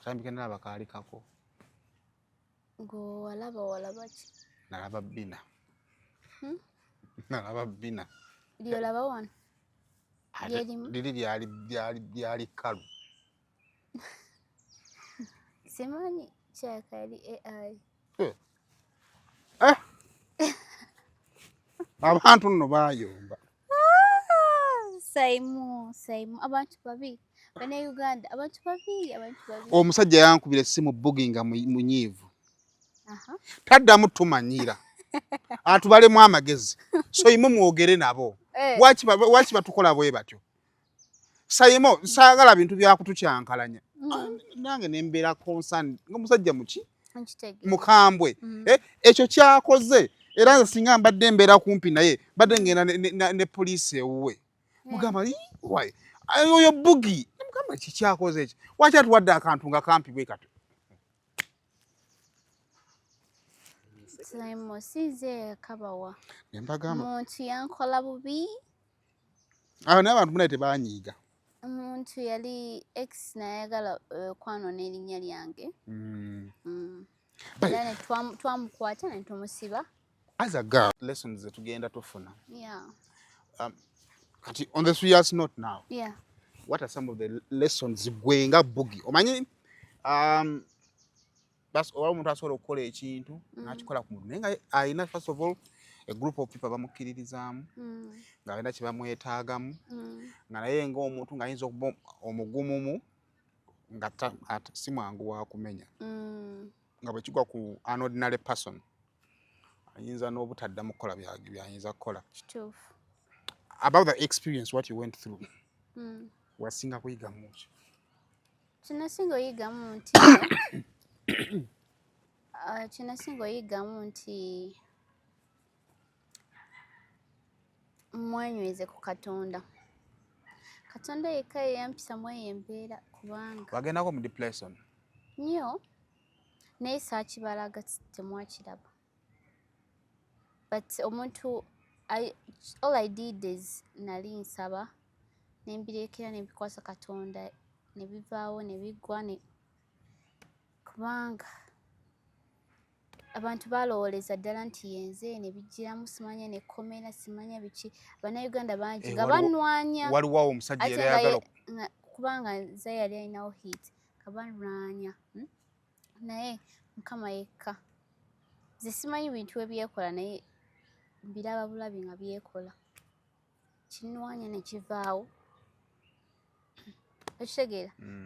Akatambi ke nalaba kaali kako. Gwe walaba, walaba ki? Nalaba bina. Nalaba bina. Lyolaba wano? Ate Lyerimu? Liri lyali kkalu. Simanyi, kyaka yali AI. Eh. Eh! Abantu nno bayomba. Saimu, Saimu, abantu babi, Bannayuganda, abantu babi, abantu babi. Omusajja yankubira essimu, Bugi, nga munyiivu. Taddamu tumanyira, atubalemu amagezi. Soimo, mwogere nabo. Eh. Waki batukola bwe batyo? Saimo, saagala bintu byakutukyankalanya. Nange nembeera concern nga musajja muki Nkitegeera. mukambwe. Eh, ekyo kyakoze, era nze singa mbadde mbeera kumpi naye, mbadde ngenda ne poliisi ewuwe. Mugamba, "Ii, why?" Ayo, oyo Bugi, mugamba, ki kyakoze ekyo? Waki atuwadde akantu nga kampi bwe katyo? Saimu, sinze kabawa. Ne mbagamba. Muntu yankola bubi. Awo naye abantu munaye tebanyiiga. Omuntu yali ex, nayagala kwanona erinnya lyange. Era ne twamukwata ne tumusiba. As a girl, lessons zetugenda tufuna. Kati on the serious note now, what are some of the lessons gwe nga Bugi omanyi, oba omuntu asobola okukola ekintu n'akikola ku muntu, naye nga alina first of all a group of people bamukkiririzaamu, ng'alina kye bamwetaagamu, nga naye ng'omuntu ng'ayinza okuba omugumumu, nga si mwangu wa kumenya, nga bwe kigwa ku an ordinary person ayinza n'obutaddamu kukola byayinza kukola. Kituufu. About the experience, what you went through, wasinga kuyigamu ki? Kinasinga oyigamu nti kinasinga oyigamu nti mwenyweze ku Katonda. Katonda yekka yeyampisa mweyo embeera, kubanga Wagendako mu depression? Nnyo, naye saakibalaga, temwakiraba. But omuntu all I did is nali nsaba, nembirekera, nembikwasa Katonda, ne bivaawo ne biggwa. Ne kubanga abantu balowooleza ddala nti yenze, ne bijjiramu simanya nekkomera, simanya biki. Bannayuganda bangi Eh, nga banwanya. Waliwo awo omusajja Ate yali nga ayagala kubanga nze yali alinawo hit, nga banwanya, Naye Mukama yekka. Nze simanyi bintu ebyekola, naye mbiraba bulabi nga byekola. Kinwanya ne kivaawo, okitegeera? Mm.